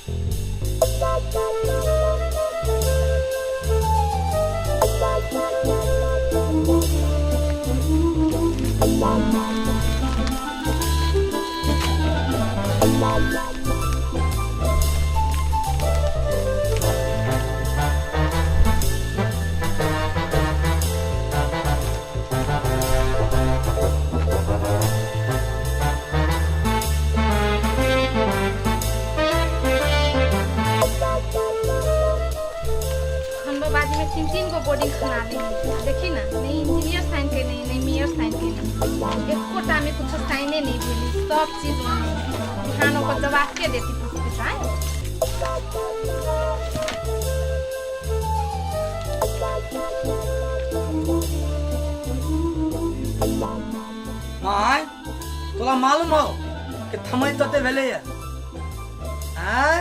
हम बाजी में तीन तीन गो बोर्डिंग खाना ले देखी ना, नहीं इंजीनियर साइन के नहीं, नहीं मेयर साइन के नहीं, एकोटा में कुछ साइने नहीं भेली, सब चीज बिहान ओकर जवाब के देती पूछ के साइन। माय तोला मालूम हो कि थमै तते भेलैया आय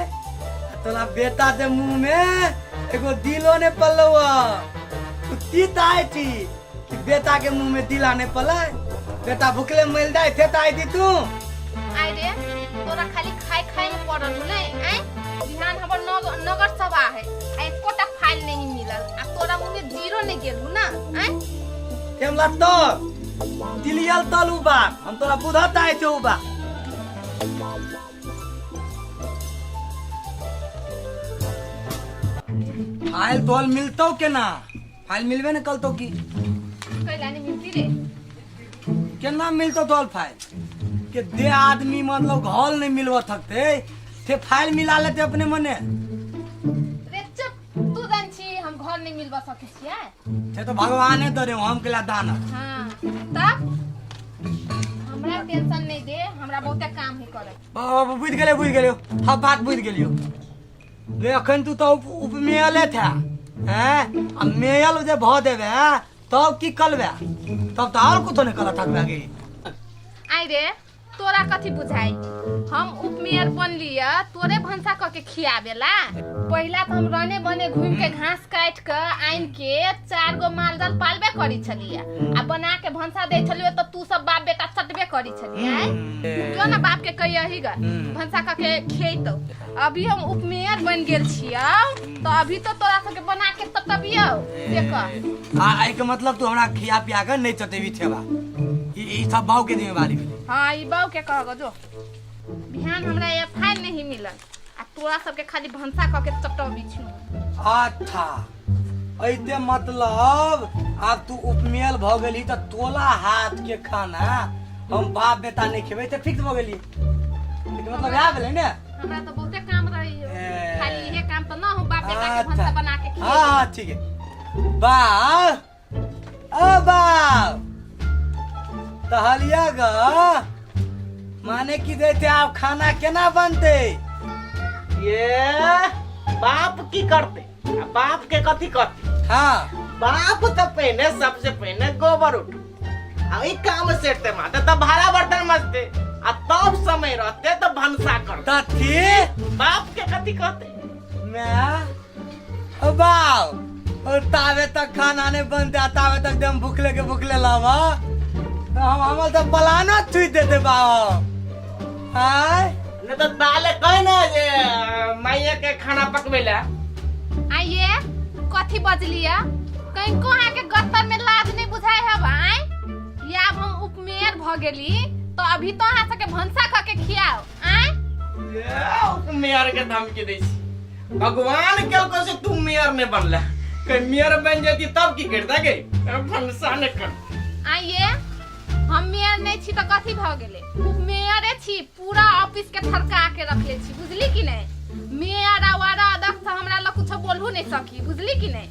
तोला बेटा के मुंह में एगो दिलो ने पलौ तू तीत आय थी कि बेटा के मुंह में दिला ने पलै बेटा भुखले मर जाए थे त आय थी तू। आय रे तोरा खाली खाए खाए में पड़ल हु नहीं आय। बिहान हमर नगर सभा है आ एकोटा फाइल नहीं मिलल आ तोरा मुंह में जीरो नहीं गेल हु ना आय। केमला तो तिलियल तल उ बात हम तोरा बुझत आय छौ उ बात। फाइल तोल मिलतौ केना? फाइल मिलबे ने कलतौ की? कैला नहीं मिलती रे? केना मिलतौ तोल फाइल? के दे आदमी मतलब घोल नहीं मिलबो थकते थे फाइल मिला लेते अपने मने। रे चुप, तू जान छी हम घर नहीं मिलबा सकै छियै। थे तो भगवाने दरे हम केला दान। हां तब हमरा टेंशन नहीं दे, हमरा बहुते काम है करे। बाबा बुझ गेलियो, बुझ गेलियो, हाँ बात बुझ गेलियो। रे अखन तू तो उपमेयले था हैं आ मेयल जे भ देबे तब की कलबे? तब तो और कुछो नहीं कल थकबे गे। आई रे तोरा कथी बुझाई, हम उपमेयर बनलिय तोरे भनसा क के खियाबेला। पहिला तो हम रने बने घूम के घास काट के आन के चार गो मालजाल पालबे करी छलिय आ बना के भनसा दे छलिय तो तू सब बाप बेटा चटबे करी छलिय। क्यों ना बाप के कहियही ग भनसा क के खियतो। अभी हम उपमेयर बन गेल छियौ तो अभी तो तोरा सबके बना के चटबियौ से कह। आ एहि के मतलब तू हमरा खिया पिया के नहीं चटेबी थेबा, ई सब बाऊ के जिम्मेवारी भेलै। हाँ ई बाऊ के कहगो जो बिहान हमरा ये फाइल नहीं मिलल आ तोरा सबके खाली भनसा क के चटबी छु। अच्छा ऐते मतलब आब तू उपमेल भ गेली त तोला हाथ के खाना हम बाप बेटा नहीं खेबै त फिक्स भ गेली। एकर मतलब इएह भेलै ने? हमरा तो बहुते काम रही है, ए। खाली इहे काम तो ना हो बाप बेटा के भनसा बना के खिएबै। हाँ, हाँ, ठीक है। बाप, ओ बाप, तहलिया ग माने की देते आप खाना केना बनते? ये बाप की करते, आ बाप के कथी करते? हाँ। बाप तो पहले सबसे पहले गोबर उठ आ ई काम सेटते माते तब भाड़ा बर्तन मजते आ तब समय रहते तो भनसा करते। तथी? बाप के कथी कहते? मैं ओ बाप और तावे तक खाना नहीं बनते आ तावे तक दम भूखले के भूखले लावा हम हमर तो पलानो थुई देते बाप। आय नहीं तो दाले कहे ना जे माइया के खाना पकवेला। आइए कथी बजलिया कहीं को आके गत्तर में लाज नहीं बुझाए है भाई। या अब हम उपमेयर भ गेली तो अभी तो अहाँ सबके भनसा क के खियाओ। आय ये उपमेयर के धमकी दै छी। भगवान केलको से तू मेयर नहीं बनला, कहीं मेयर बन जाती तब की करता गे भनसा नहीं कर। आइए हम मेयर नहीं छी तो कथी भ गेले, उपमेयरे छी, पूरा ऑफिस के थरका के रखले छी बुझली कि नहीं। मेयर आ वार्ड अध्यक्ष हमरा लग कुछो बोलहु नहीं सकी बुझली कि नहीं,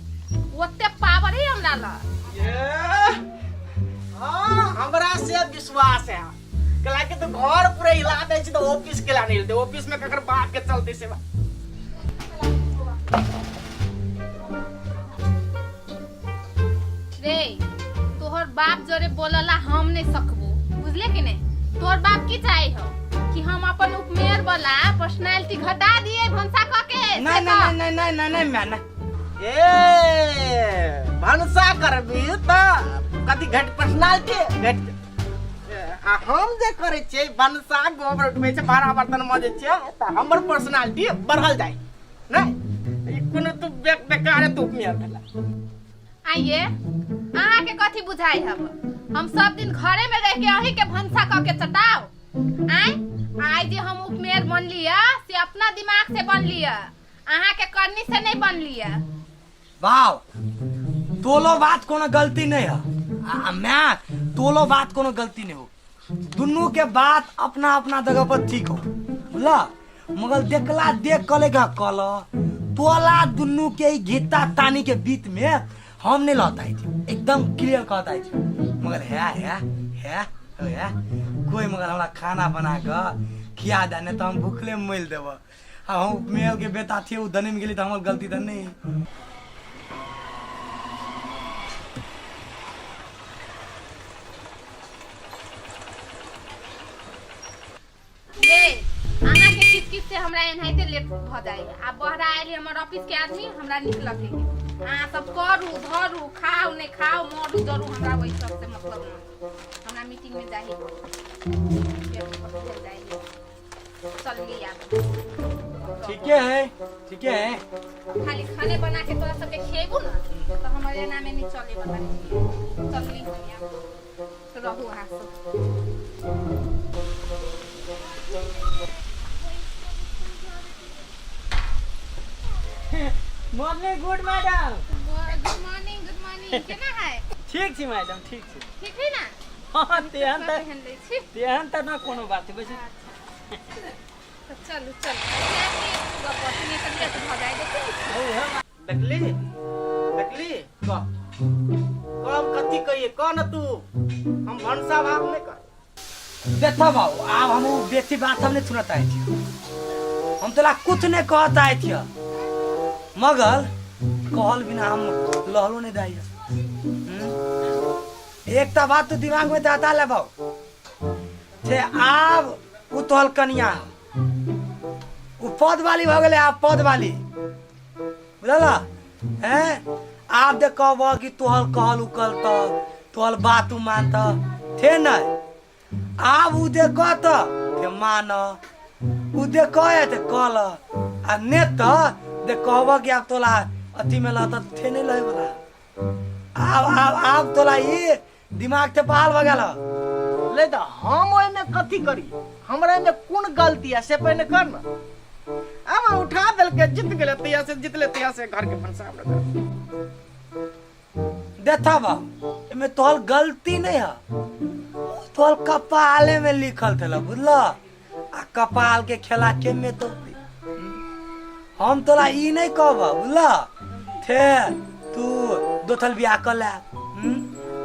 ओते पावर है हमरा लग। ये, हाँ हमरा से विश्वास है कला के तो घर पूरा हिला दे छी तो ऑफिस के ला नहीं हिलते, ऑफिस में ककर बाप के चलते से बा। रे तोहर बाप जोरे बोलला हम नहीं सकबो बुझले कि नहीं। तोहर बाप की चाहे हो कि हम अपन उपमेयर वाला पर्सनालिटी घटा दिए भनसा क के? नहीं, नहीं, नहीं, नहीं, नहीं, नहीं, मैं नहीं। ए भनसा करबी त कथी घट पर्सनालिटी घट। आ हम जे करै छियै भनसा गोबर उठबै छै भाड़ा बर्तन मजै छियै तऽ हमर पर्सनालिटी बढ़ल जाइ नहि ई कोनो तू बेकार तू मेयर भेला। आइए अहाँ के कथी बुझाई हब? हम सब दिन घरे में रह के अही के भनसा क के चटाओ। आय आइ जे हम उपमेयर बनली से अपना दिमाग से बनली, अहाँ के करनी से नहीं बनली। वाव, तोलो बात कोनो गलती नहीं है। आ मैं तोलो बात कोनो गलती नहीं हो, दुनू के बात अपना अपना जगह पर ठीक हो, बुझला? मगर देखला देख कले का कल तोला दुनू के ई घिता तानी के बीच में हम नहीं लौट आई थी, एकदम क्लियर कहता थी। मगर है है है है कोई मगर हमरा खाना बना के खिया दे, नहीं तो हम भूखले मर देब। आ हम मेल के बेटा थे, उ दने में गेली तो हमर गलती त नहीं। ये अहाँ के किच किच से हमरा एनाहिते लेट भ जाए। आ बहरा आयल हमर ऑफिस के आदमी, हमरा निकलक है। अहाँ सब करू धरू, खाओ नहीं खाओ, मरू जरू, हमरा वही सब से मतलब न। हमरा मीटिंग में जाही, चल आब। ठीके है, ठीके है। खाली खाने बना के तोरा सबके खिएबू ना तो हमारे एना में नहीं चले वाला। चलली हम आब, रहू अहाँ सब। Morning good madam. Good morning, good morning. केना है? ठीक छी मैडम, ठीक छी। ठीक है ना? हाँ, तेहन तऽ पहन लै छी। तेहन तऽ ना कोनो बात छै, बैसू। तऽ चलू चलू, गप नहि तऽ लेट भऽ जाय, देखै नहि छी। देखली देखली, कह कम कथी कहिए, कह न तू, हम भनसा भात नहीं कर। देखा बाबू, आब हम उ बेसी बात हम नहीं सुनत आए थी, हम तोला कुछ नहीं कहत आए थी, मगर कहल बिना हम लहलो नहीं दाई। एक ता बात तो दिमाग में आता ले बाबू, जे आब उ तोहल कनिया उ पद वाली भ गेलै, आब पद वाली, बुझल हैं? आब देख कहब कि तोहल कहल उकल त तोहल बात उ मानत थे नहीं। आब उ दे कहत ते मान, उ दे कहे ते कल, आ ने त दे कहब कि आब तोला अथी में लत थे नहीं लहे वाला। आब आब आब तोला ई दिमाग ते बहाल भ गेल। ले तऽ हम ओहिमे कथी करी, हमरा एहिमे कोन गलती है से पहिने कर न। आब उठा देलकै, जीत गेलै तहिया से, जीतले तहिया से घर के भनसा हमरा कर। देखा बाबू, एमे तोहर गलती नहीं है, तोहर कपाले में लिखल थेला, बुझल? आ कपाल के खेला के में तो हम तोरा ई नहीं कहब, बुझल? थे तू दोथल बियाह कर ले,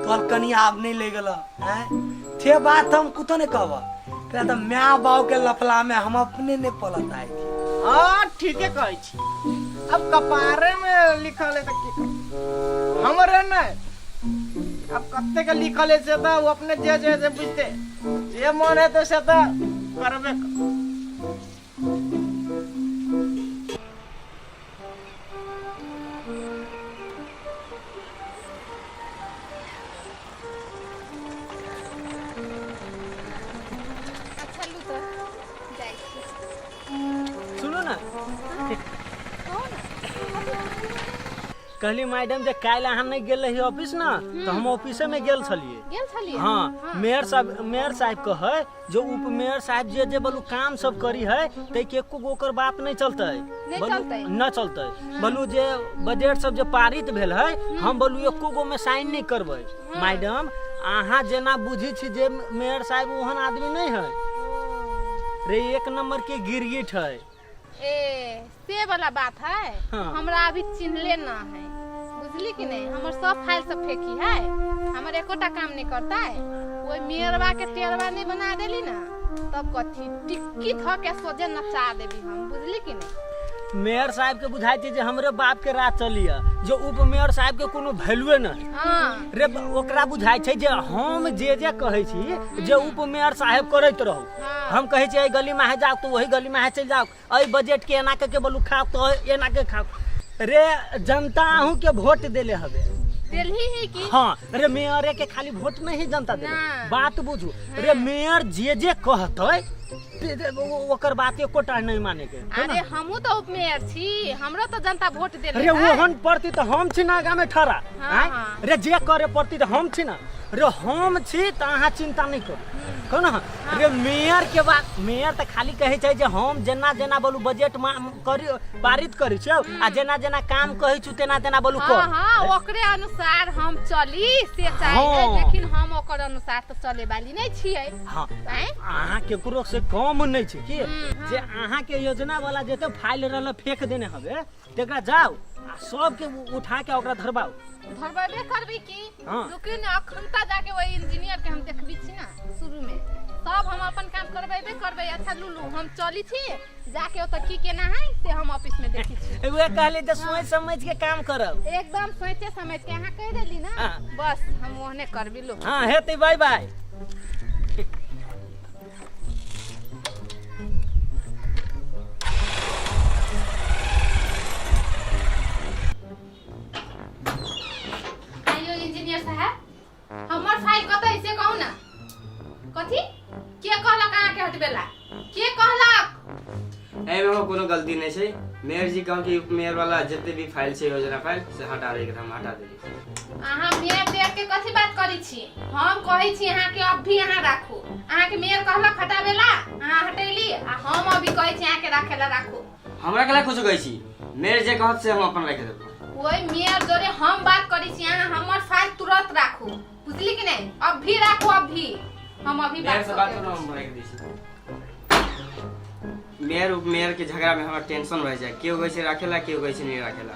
तोहर कनिया आब नहीं ले गेल हैं, थे बात हम कुछो नहीं कहब। तेरा तो my बाप के लफला में हम अपने नहीं पलत आए थी। हाँ ठीके कहै छी, अब कपारे में लिखल है तऽ की करी, हमरे नहीं अब कते के लिखल है से तऽ ओ अपने जे जे जे बुझते जे मन है तो से तऽ करबे कर। अच्छा लू तऽ जाइ छी। सुनू ने। कहू ने। कहली मैडम जे काल्हि अहाँ नहि गेल रही ऑफिस ने, तऽ हम ऑफिसे में गेल छलियै। गेल छलियै? हाँ, मेयर साहब कहै जो उप मेयर साहब जे जे बोलू काम सब करी है तै के एको गो ओकर बात नहीं चलतै। नहि बोलू- चलतै। न चलतै। बोलू जे बजट सब जे पारित भेल है, हम बोलू एको गो में साइन नहीं करबै। मैडम अहाँ जेना बुझी छी जे मेयर साहब ओहन आदमी नहीं है रे, एक नंबर के गिरगिट है। ए से वाला बात है। हाँ। हमरा अभी चिन्हले ना है, बुझली कि नहीं? हमर सब फाइल सब फेंकी है, हमर एकोटा काम नहीं करता है। ओई मेयरवा के टेरवा नहीं बना देली ना तब कथी टिक्की ध के सोझे नचा देबी हम, बुझली कि नहीं? मेयर साहब के बुझाइ छै जे हमरे बाप के राज चलिए, जे उप मेयर साहब के कोनो वैल्यूए नहीं। हाँ। रे ओकरा बुझाइ छै जे हम जे जे कहै छी जे उप मेयर साहब करैत रहू। हाँ। हम कहै छियै एहि गली में जाओ तो वही गली में चलि जाओ, एहि बजट के एना के बोलू खाओ तो एना के खाओ। रे जनता अहूँ के वोट देले हवे। देलही ही की। हाँ, रे मेयरे के खाली वोट नहीं जनता दे। ना। बात बुझू रे, मेयर जे जे कहतै ओकर बात एकोटा नहीं माने के। अरे हमहूँ तो उप मेयर छी, हमरो तो जनता वोट देले रे है। ओहन पड़ती तऽ हम छी ना आगाँ में ठड़ा। हाँ, आँय? हाँ। रे जे करे पड़ती तऽ हम छी ना, रे हम छी तऽ अहाँ चिंता नहीं करू। कहू ना रे मेयर के बात, मेयर तऽ खाली कहै छै जे हम जेना जेना बोलू बजट करी पारित करै छियौ आ जेना जेना काम कहै छु तेना तेना बोलू हाँ कर। हाँ, ओकरे अनुसार हम चली से चाहिए। हाँ। लेकिन हम ओकर अनुसार तऽ चले वाली नहीं छियै। हाँ। आँय? अहाँ केकरो से कम नहीं छै की। हम्म, जे अहाँ के योजना वाला जते फाइल रहल फेंक देने हवे तेकरा जाओ आ सबके उठा के ओकरा धरबाओ। धरबेबे करबी की। हाँ। रुकी ना, अखन ता जाके वही इंजीनियर के हम देखबी छी ना शुरू में सब हम अपन काम करबेबे करबे। अच्छा लुलू, हम चली छी जाके ओतऽ की केना है से हम ऑफिस में देखी छी। उहे कहली जे सोच समझ के काम करब। एकदम सोचे समझ के अहाँ कह देली ना। हाँ। बस हम ओहने करबी लो। हाँ हेतै, बाय बाय। आइयो इंजीनियर साहब, हमर फाइल कतऽ है से कहू ना। कथी के कहलक अहाँ के हटबेला? के कहलक? एहिमे हमर कोनो गलती नहि छै। मेयर जी कहल कि उप मेयर वाला जते भी फाइल छै योजना फाइल से हटा दैके, हम हटा देलियै। अहाँ मेयर देर के कथी बात करै छी? हम कहै छी अहाँ के अब भी अहाँ राखू। अहाँ के मेयर कहलक हटाबेला, अहाँ हटेली, आ हम अभी कहै छी अहाँ के राखेला, राखू। हमरा केला कुछ कहै छी? मेयर जे कहत से हम अपन राखि देब। ओहि मेयर जोरे हम बात करै छी, अहाँ हमर फाइल तुरंत राखू, बुझली कि नहीं? अब भी राखू, अब भी हम अभी मेयर बात से बात कऽ के करू, हम राखि दै छी। मेयर उप मेयर के झगड़ा में हमरा टेंशन रह जाए, केओ कहै छै राखेला, केओ कहै छै नहीं राखेला।